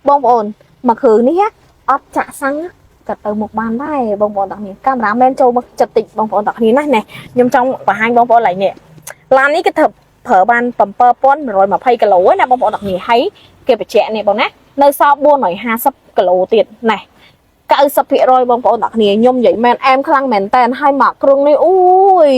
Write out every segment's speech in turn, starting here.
បងប្អូនមួយគ្រឿងនេះអត់ចាក់សាំងក៏ទៅមុខបានដែរបងប្អូនទាំងគ្នាកាមេរ៉ាមែនចូលមកចិត្តតិចបងប្អូនទាំងគ្នាណានេះខ្ញុំចង់បង្ហាញបងប្អូនឡើយនេះឡាននេះគេធ្វើប្រើបាន7120គីឡូណាបងប្អូនទាំងគ្នាហើយគេបញ្ជាក់នេះបងណានៅសល់450គីឡូទៀតណែ90%បងប្អូនទាំងគ្នាខ្ញុំនិយាយមែនអែមខ្លាំងមែនតើហើយមកគ្រឿងនេះអូយ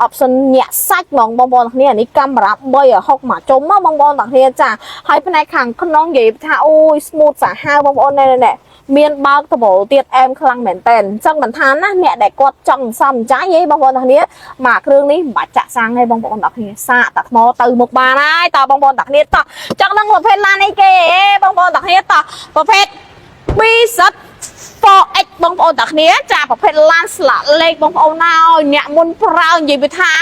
option ញាក់សាច់ហ្មងបងប្អូនទាំងគ្នានេះកាមេរ៉ា360មកជុំមកបងប្អូនទាំងគ្នាចាហើយផ្នែកខាងក្នុងនិយាយថាអូយ smooth សាហាវបងប្អូនណែណែមានបើកដបូលទៀតអែមខ្លាំងមែនតើអញ្ចឹងមិនថាណាអ្នកដែលគាត់ចង់សំចាយហីបងប្អូនទាំងគ្នាមកគ្រឿងនេះមិនបាច់ចាក់សាំងទេបងប្អូនទាំងគ្នាសាកតែថ្មទៅមុខបានហើយតើបងប្អូនទាំងគ្នាតោះចង់ដឹងប្រភេទឡានអីគេបងប្អូនទាំងគ្នាតោះប្រភេទ BZ 4X បងប្អូនទាំងគ្នាចាប្រភេទឡានស្លាកលេខបងប្អូនណាអើយអ្នកមុនប្រើនិយាយពីថា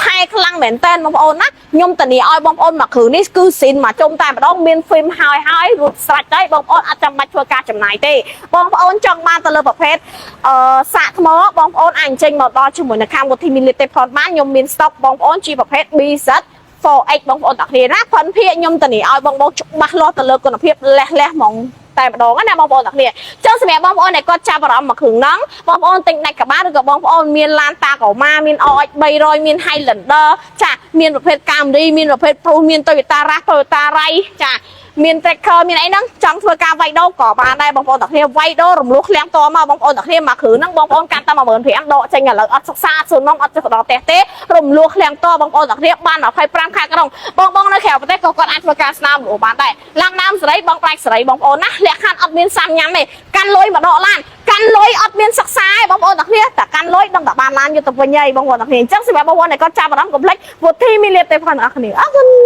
ថែខ្លាំងមែនតើបងប្អូនណាខ្ញុំតានីឲ្យបងប្អូនមកគ្រឿងនេះគឺស៊ីនមកជុំតែម្ដងមាន film ហើយហើយរួចស្រេចហើយបងប្អូនអត់ចាំបាច់ធ្វើការចំណាយទេបងប្អូនចង់បានទៅលើប្រភេទអឺសាកថ្មបងប្អូនអាចអញ្ជើញមកដល់ជាមួយនៅខាងវុធីមីលីទេផតបានខ្ញុំមានស្តុកបងប្អូនជាប្រភេទ BZ 4X បងប្អូនទាំងគ្នាណាផិនភាកខ្ញុំតានីឲ្យបងប្អូនច្បាស់លាស់ទៅលើគុណភាពលះលះហ្មងតែម្ដងណាបងប្អូនទាំងគ្នាចុះសម្រាប់បងប្អូនដែលគាត់ចាប់អារម្មណ៍មកគ្រឿងហ្នឹងបងប្អូនទិញដាច់កបាឬក៏បងប្អូនមានឡាន Tacoma មាន RX 300មាន Highlander ចាមានប្រភេទ Camry មានប្រភេទ Prius មាន Toyota Rush Toyota Ray ចាមាន Tracker មានអីហ្នឹងចង់ធ្វើការវាយដូរក៏បានដែរបងប្អូនទាំងគ្នាវាយដូររំលោះឃ្លាំងតមកបងប្អូនទាំងគ្នាមកគ្រឿងហ្នឹងបងប្អូនកាន់តែ15000ដកចេញឥឡូវអត់សិក្សាអត់សូនមកអត់ចុះដល់ផ្ទះទេរំលោះឃ្លាំងតបងប្អូនទាំងគ្នាបាន25ខែក្រុងបងបងនៅក្រៅប្រទេសក៏គាត់អាចធ្វើការស្នើរំលោះបានដែរឡើងដើមសេរីបងប្រាច់សេរីបងប្អូនណាលក្ខខណ្ឌអត់មានសាំញ៉ាំទេកាន់លុយមកដកឡានកាន់លុយអត់មានសិក្សាទេបងប្អូនទាំងគ្នាតែកាន់លុយដឹងតែបានឡានយកទៅវិញហើយបងប្អូនទាំងគ្នាអញ្ចឹងសម្រាប់បងប្អូនដែលគាត់ចាប់អារម្មណ៍កុំភ្លេចវុធីមីលៀបទេផងទាំងអស់គ្នាអរគុណ។